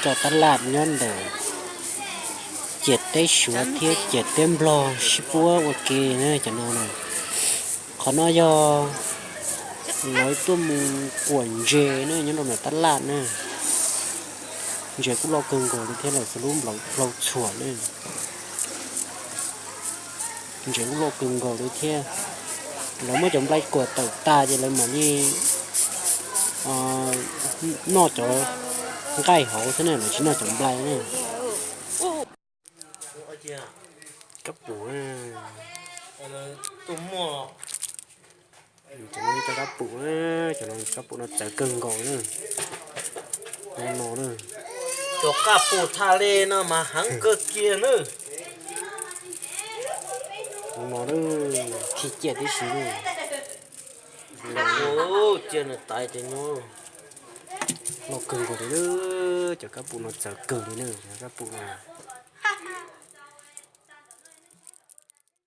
Cov tab laj nyob ntawm ciam teb Suav thiab ciam teb Nplog sib puab ua ke na cov no na. Qhov no yog lawv tuaj mus kuam ntses na nyob rau ntawm tab laj na. Ntses kuj loj kawg nkaus li thiab lawm xws lub nplawv hlau txhuam na. Ntses kuj loj kawg nkaus li thiab. Lawv muab cov nplai kuam tawm tas ces lawv mam li noj cov nqaij hauv xwb na, lawv tsis noj cov nplai na. Kab pum, cov kab pum no txawv kawg nkaus na. No na, cov kab pum tha le no mas heev kawg kiag na. No na, khi ciaj tib si na. Cia nws taiv ces nyob. Loj kawg nkaus li na, cov kab pum no txawv kawg li na, cov kab pum no.